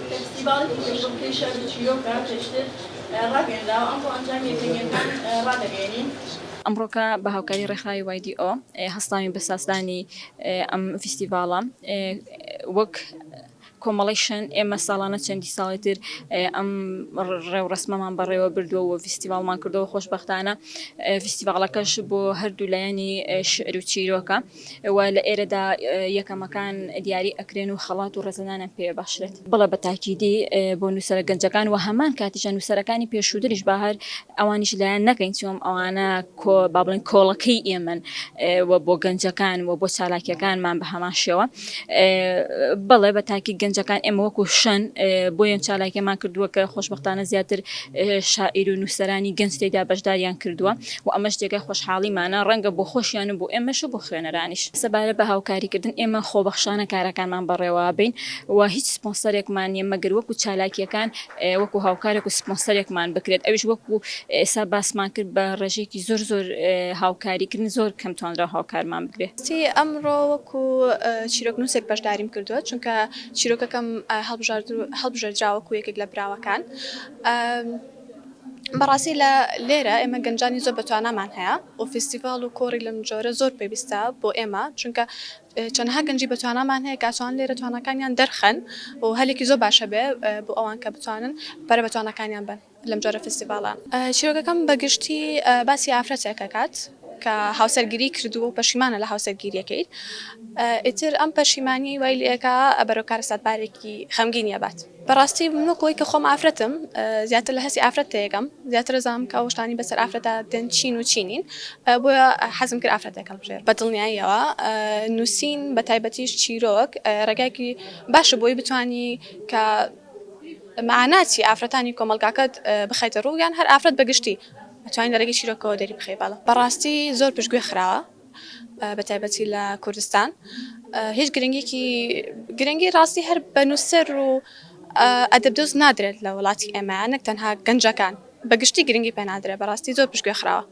فێستیڤاڵی پێشبڕکێی شیعر و چیرۆکە پێشتر ڕاگەیەنراوە، ئەمڕۆ ئەنجامی یەکەمییەکان ڕادەگەیەنین. ئەمڕۆکە بە هاوکاری ڕێکخراوی YDO هەستاوین بە سازدانی ئەم فیستیڤاڵە وەک کۆمەڵەی شەن ئێمە ساڵانە چەندی ساڵی تر ئەم ڕێوڕەسمەمان بەڕێوە بردووە و فیستیڤاڵمان کردەوە خۆشبەختانە فیستیڤاڵەکەش بۆ هەردوو لایەنی شعر و چیرۆکە و لە ئێرەدا یەکەمەکان دیاری ئەکرێن و خەڵات و ڕێزلێنانیان پێ بەخشرێت. بەڵێ بە تاکیدی بۆ نووسەرە گەنجەکان و هەمان کاتیشە نووسەرەکانی پێشووتریش با هەر ئەوانیش لایەن نەکەین چۆن ئەوانە کۆ با بڵێن کۆڵەکەی ئێمەن و بۆ گەنجەکان و بۆ چالاکیەکانمان بە هەمان شێوە بەڵێ بە تاکی گەنجەکان ئێمە وەکو شەن بۆیە چالاکیەمان کردووە کە خۆشبەختانە زیاتر شاعیر و نووسەرانی گەنج تێدا بەشداریان کردووە و ئەمەش جێگای خۆشحاڵیمانە ڕەنگە بۆ خۆشیان و بۆ ئێمەش و بۆ خوێنەرانیش. سەبارەت بە هاوکاریکردن ئێمە خۆبەخشانە کارەکانمان بەڕێوەئەبەین و هیچ سپۆنسەرێکمان نییە مەگەر وەکو چالاکییەکان وەکو هاوکارێک و سپۆنسەرێکمان بکرێت ئەویش وەکو ئێستا باسمان کرد بە ڕێژەیەکی زۆر زۆر هاوکاریکردن زۆر کەم توانرا هاوکارمان بکرێت. سی ئەمڕۆ وەکو چیرۆکنووسێک بەشداریم کردووە چونکە چیرۆکەکەم هەڵبژێردرا وەکو یەکێک لە براوەکان. بەڕاستی لە لێرە ئێمە گەنجانی زۆر بەتوانامان هەیە و فیستیڤاڵ و کۆڕی لەم جۆرە زۆر پێویستە بۆ ئێمە چونکە چەندەها گەنجی بەتوانامان هەیە کە ئەتوانن لێرە تواناکانیان دەرخەن و هەلێکی زۆر باشە بێ بۆ ئەوان کە بتوانن پەرە بە تواناکانیان بەن لەم جۆرە فیستیڤاڵە. چیرۆکەکەم بە گشتی باسی ئافرەتێک ئەکات کە هاوسەرگیری کردووە و پەشیمانە لە هاوسەرگیریەکەی ئیتر ئەم پەشیمانی وای لێکا بەرەو کارەساتبارێکی خەمگینی ئەبات. بەڕاستی من وەک ئەوەی کە خۆم ئافرەتم زیاتر لە هەستی ئافرەت تێگەم زیاتر ئەزانم کە ئەو شتانەی بەسەر ئافرەتا دێن چین و چی نین بۆیە حەزم کرد ئافرەتێک هەڵبژێرم. بە دڵنیاییەوە نووسین بە تایبەتیش چیرۆک ڕێگایەکی باشە بۆی بتوانی کە مەعاناتی ئافرەتانی کۆمەڵگاکەت بخەیتە ڕوو یان هەر ئافرەت بە گشتی ئەتوانی لە ڕێگەی چیرۆکەوە دەری بخەی بەڵێ. بەڕاستی زۆر پشتگوێ خراوە بە تایبەتی لە کوردستان هیچ گرنگیکی گرنگی ڕاستی هەر بە نووسەر و ئەدەبدۆست نادرێت لە وڵاتی ئێمە نەک تەنها گەنجەکان بە گشتی گرنگی پێ نادرێت بەڕاستی زۆر پشتگوێ خراوە.